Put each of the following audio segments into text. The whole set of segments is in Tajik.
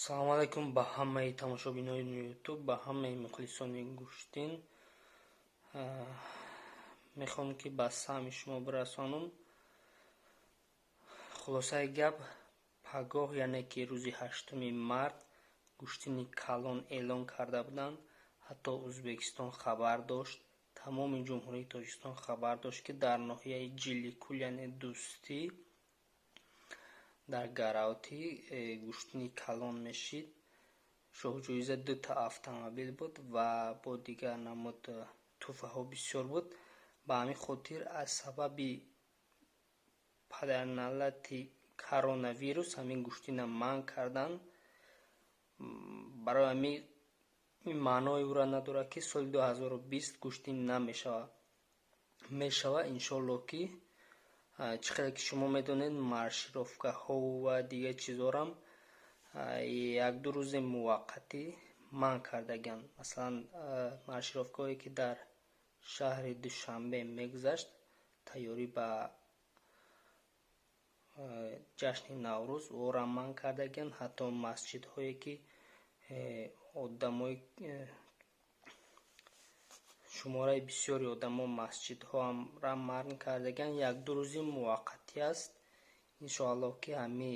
Салому алайкум ба ҳамаи тамошобинони Ютуб, ба ҳамаи мухлисони гӯштин. Мехоҳам, ки ба самъи шумо бирасонам хулосаи гап: пагоҳ, яъне ки рӯзи 8-уми март, гӯштини калон эълон карда буданд. Ҳатто Ӯзбекистон хабар дошт, тамоми Ҷумҳурии Тоҷикистон хабар дошт, ки дар ноҳияи Ҷилликул, яъне Дӯстӣ, дар Гаравтӣ гӯштини калон мешид. Шоҳҷоиза дута автомобил буд ва бо дигар намуд тӯҳфаҳо бисёр буд. Ба ҳамин хотир, аз сабаби падарналати коронавирус, ҳамин гӯштина манъ карданд. Барои ҳамин ин маънои ӯро надорад, ки соли 2020 гӯштин намешавад. Мешавад, иншоаллоҳ. Ки чӣ қадар ки шумо медонед, маршировкаҳо ва дигар чизҳорам як-ду рӯзи муваққатӣ манъ кардагианд. Масалан, маршировкаҳое, ки дар шаҳри Душанбе мегузашт, тайёрӣ ба ҷашни Наврӯз, ӯро манъ кардагианд. Ҳатто масҷидҳое, ки одамои шумораи бисёри одамо, масҷидҳоамра манъ кардагианд. Як-ду рӯзи муваққатӣ аст, иншоаллоҳ, ки ҳами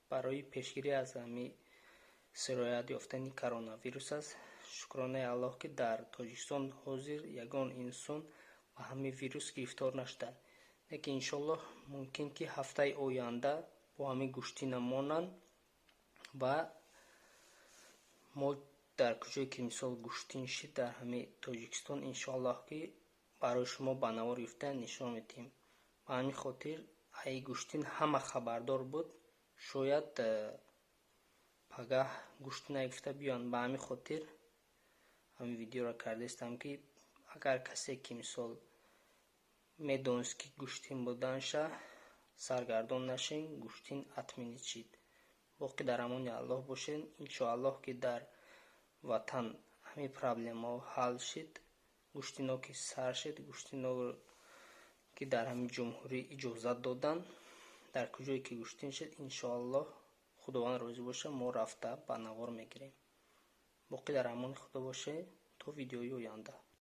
барои пешгирӣ аз ҳами сироят ёфтани коронавирус аст. Шукронаи Аллоҳ, ки дар Тоҷикистон ҳозир ягон инсон ба ҳамин вирус гирифтор нашуда. Лекин, иншоаллоҳ, мумкин, ки ҳафтаи оянда бо ҳамин гӯштина монанд ва мо дар куҷое ки, мисол, гӯштин шид дар ҳамин Тоҷикистон, иншоаллоҳ, ки барои шумо ба навор гирифта нишон медиҳем. Ба ҳамин хотир ай гӯштин ҳама хабардор буд. Шояд пагаҳ гӯштина гирифта биёянд. Ба ҳамин хотир ҳамин видеоро кардаистам, ки агар касе ки, мисол, медонист, ки гӯштин буданша, саргардон нашин, гӯштин отменить шид. Боқӣ дар амони Аллоҳ бошед. Иншоаллоҳ, ки дар ватан ҳамин проблемаҳо ҳал шид, гӯштино ки сар шид, гӯштино ки дар ҳамин ҷумҳурӣ иҷозат доданд, дар куҷое ки гӯштин шид, иншоаллоҳ, Худованд розӣ бошад, мо рафта ба навор мегирем. Боқӣ дар амони Худо бошед то видеои оянда.